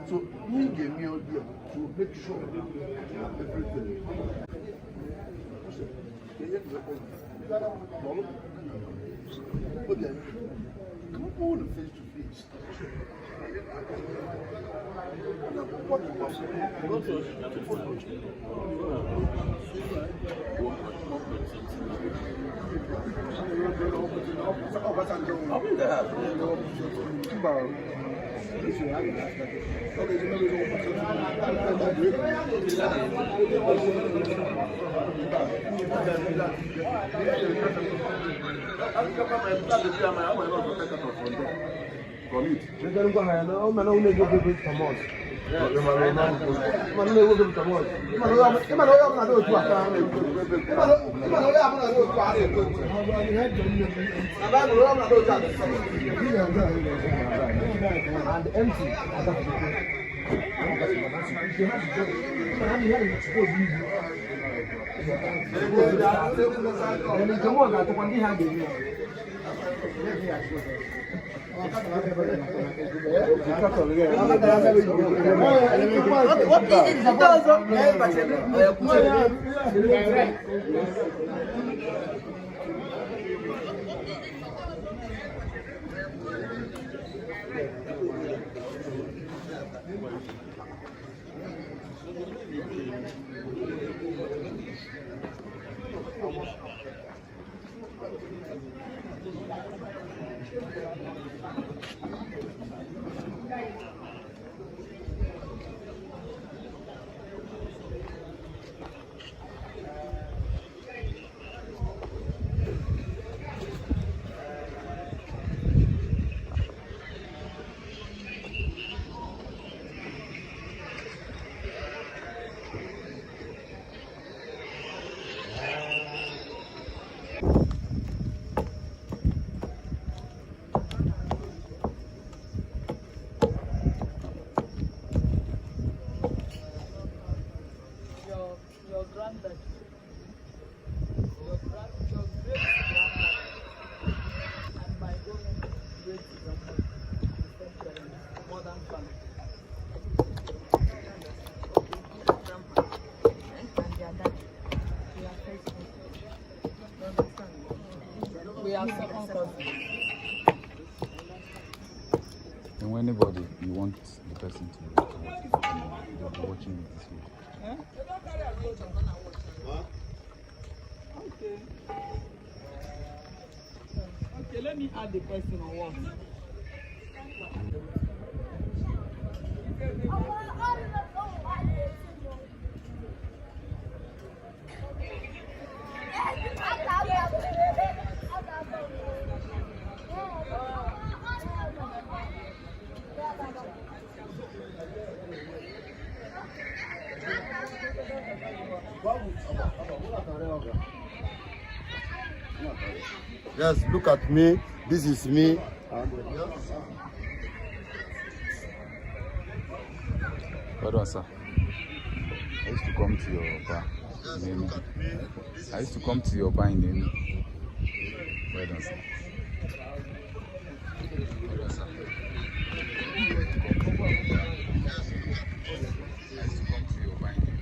So he gave me idea to make sure that everything. Come face to face. And empty. Your granddad, your great granddad, and my own great grandmother, the same parents, modern family. Grandpa and their dad. We are first cousins. You understand? We are second cousins. And when anybody you want the person to watch it, they'll be watching it this way. Eh? Okay. Okay, let me add the person on what. Yes, look at me. This is me. Well done, sir. I used to come to your bar. In I used to come to your bar in Eni. Well done, sir. Well done, sir. I used to come to your bar in Eni.